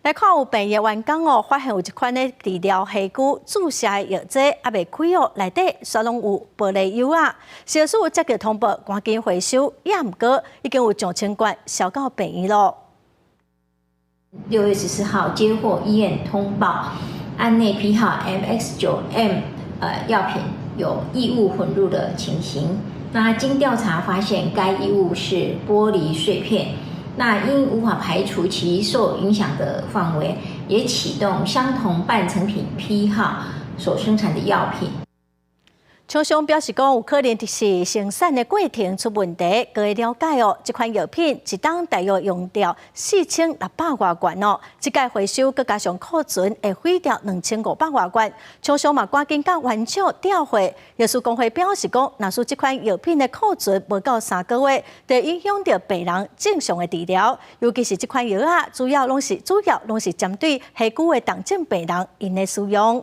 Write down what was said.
來看有病院員工哦，發現有一款咧治療鬘疽注射的藥劑猶未開哦，內底煞攏有玻璃幼仔。食藥署接到通報，趕緊回收，也毋過已經有上千罐銷到病院咯。6月14號接獲醫院通報，案內批號 MX9M 藥品有異物混入的情形。那經調查發現，該異物是玻璃碎片。那因無法排除其受影響的範圍，也啟動相同半成品批號所生產的藥品。廠商表示講，有可能是生產的過程出問題。據了解哦，這款藥品一冬大約用掉4600外罐哦，這擺回收閣加上庫存會毀掉2500外罐。廠商嘛趕緊佮原廠調貨。藥師公會表示講，若是這款藥品的庫存無夠3個月，就會影響著病人正常的治療。尤其是這款藥仔，主要攏是針對鬘疽的重症病人𪜶的使用。